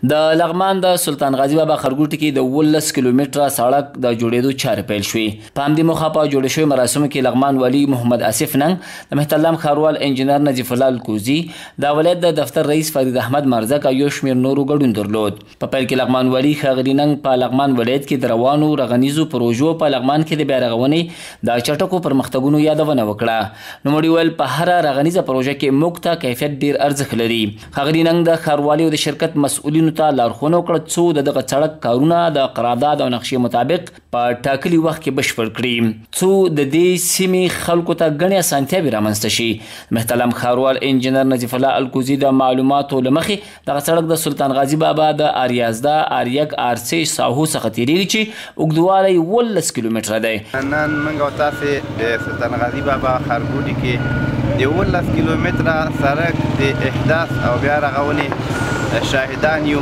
د لغمان د سلطان غازي بابا ښارګوټي کې د 17 کیلومتره سړک د جوړېدو چارې پیل شوې. په همدې موخه په جوړو شویو مراسمو کې لغمان والي محمد آصف ننګ، د مهترلام ښاروال انجینر نظیف الله الکوزي، د ولایت د دفتر رئیس فرید احمد مرزک او یو شمېر نورو ګډون درلود. په پیل کې لغمان والي ښاغلي ننګ په لغمان ولایت کې د روانو رغنیزو پروژو، په لغمان کې د بیارغونې د چټکو پرمختګونو یادونه وکړه. نوموړي وویل، په هره رغنیزه پروژه کې موږ ته کیفیت ډېر ارزښت لري. ښاغلي ننګ د ښاروالۍ او د شرکت مسؤلینو ته لارښوونه وکړه څو د دغه سړک کارونه د قرارداد او نقشې مطابق په ټاکلي وخت کې بشپړ کړي، څو د دې سیمې خلکو ته ګڼې اسانتیاوې رامنځته شي. مهترلام ښاروال انجینر نظیف الله الکوزي د معلوماتو له مخې دغه سړک د سلطان غازي بابا د آر 11، آر 1، آر 3 ساحو څخه تېرېږي چې اوږدوالی یې 17 کیلومتره دی. نن موږ او تاسې د سلطان غازي بابا ښارګوټي کې د 17 کیلومتره سړک د احداث او بیا رغونې شاهدان یو.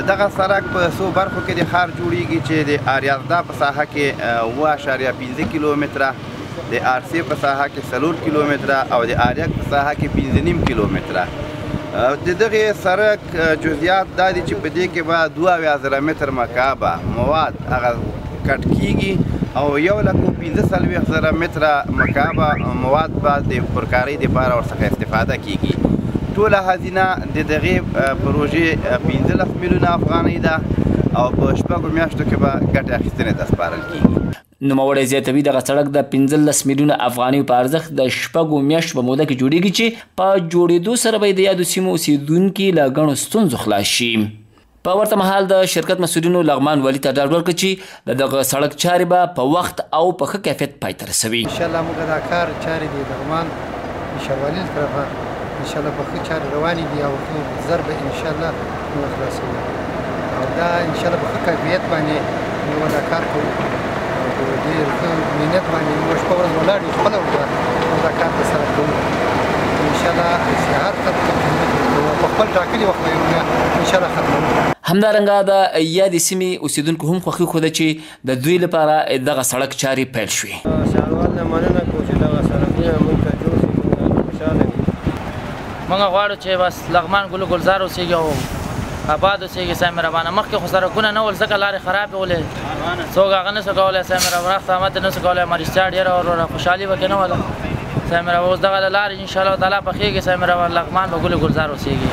دغه سړک په څو برخو کې د ښار جوړیږي چې د آر 11 په ساحه کې 7.5 کیلومتره، د آر 3 په ساحه کې 4 کیلومتره او د آر 1 په ساحه کې 5.5 کیلومتره. د دغه سړک جزئیات دا دي چې په دې کې به 72,000 متر مکعبه مواد هغه کټ کیږي او 1,45,000 متره مکعبه مواد به د پرکارۍ دپاره ورڅخه استفاده کیږي. ټوله هزینه د دغې پروژې 15 میلیونه افغانۍ ده او په 6 میاشتو کې به ګټې اخیستنې ته سپارل کیږي. نوموړی زیاتوي، دغه سړک د 15 میلیونه افغانیو په ارزښت د 6 میاشتو په موده کې جوړیږي چې په جوړېدو سره به یې د یادو سیمو اوسېدونکي له ګڼو ستونزو خلاص شي. په ورته مهال د شرکت مسؤلینو لغمان والي ته ډاډ ورکړ چې د دغه سړک چارې به په وخت او په ښه کیفیت پای ته رسوي. انشاءالله موږ دا کار چارې د لغمان د ښاروالي له طرفه انشاءالله په ښه چارې روانې دي او ښه زر به انشاءالله موږ خلاصوو او دا انشاءالله په ښه کیفیت باندې موږ دا کار کوو او په ډېر ښه محنت باندې موږ شپه ورځ ولاړ یو، خپله ورته موږ دا کار ترسره کوو. انشاءالله هر څه په خپل ټاکلي وخت به یې موږ انشاءالله ختموو. همدارنګه د یادې سیمې اوسېدونکو هم خوښي وښوده چې د دوی لپاره دغه سړک چارې پیل شوې. ښاروال نه مننه کوو چې دغه سړکونه موږ ته جوړ شي، موږ خوشحاله یو. موږ غواړو چې بس لغمان ګل ګلزار اوسېږي او آباد اوسېږي. صاحب مهربانه، مخکې خو سړکونه نه ول ځکه لارې خرابې ولې، څوک هغه نه شو کولی. صاحب مهربانه، رخت آمد نه شو کولی، مرستیا ډېره وروره خوشحالي پکې نه وله. صاحب مهربانه، اوس دغه له لارې انشاءالله تعالی پخېږي. صاحب مهربانه، لغمان به ګل ګلزار اوسېږي.